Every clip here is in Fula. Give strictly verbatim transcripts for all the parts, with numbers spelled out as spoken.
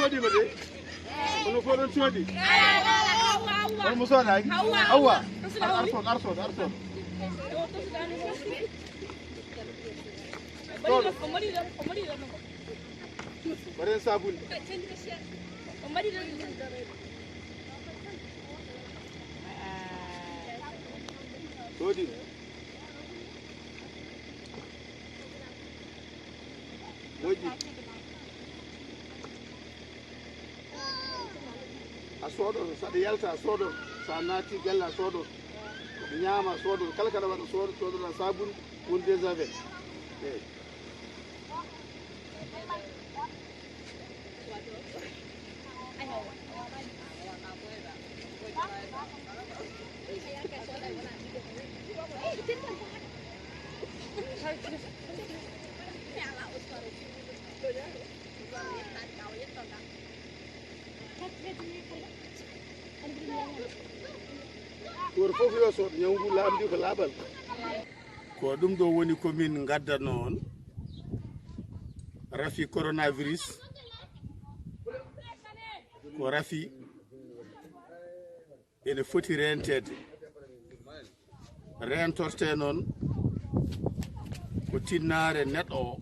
Waɗiima de. Kono fof ɗon coodi. Kono mo soodaaki? Awa. Ar, ar sood, ar sood, ar sood. Soodo. Mbaɗen sabunde. Soodi. Moƴƴi. A soodoto, saɗa yalta a soodoto, sa naati galle a soodoto, ñaama a soodoto, kala kaɗa waɗa soodo, soodoɗa sabun, woni déjà vingt. Eyi. Gooto fof yo sood, ñaw ngu laaɓndi ko laaɓal. Ko ɗum ɗo woni ko min ngaddanno on, rafi coronavirus, ko rafi ene foti reenteede. Reentorte noon ko tinnaare neɗɗo o,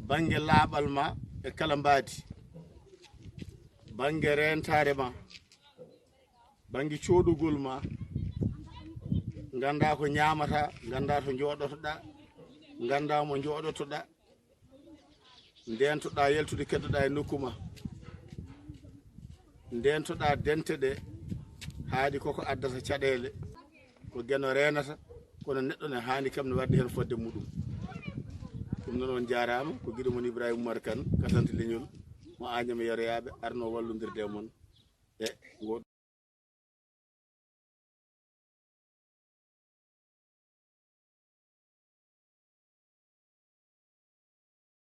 bannge laaɓal ma e kala mbaadi, bannge reentaare ma, bannge coodogol ma, ngannda ko ñaamata, ngannda to njooɗotoɗa, ngannda mo njooɗotoɗa, ndeentoɗa yaltude keddoɗa e nokku ma, ndeentoɗa dente ɗe, haaɗi koko addata caɗeele, ko Geno reenata, kono neɗɗo ne haani kam ne waɗde heen fodde muɗum. Ɗum noon on njaaraama, ko giɗo mon Ibrahima Oumar Kane, Kasante Leñol, mo Añam e Yoroyaaɓe, arno wallondirde e mon e ngoo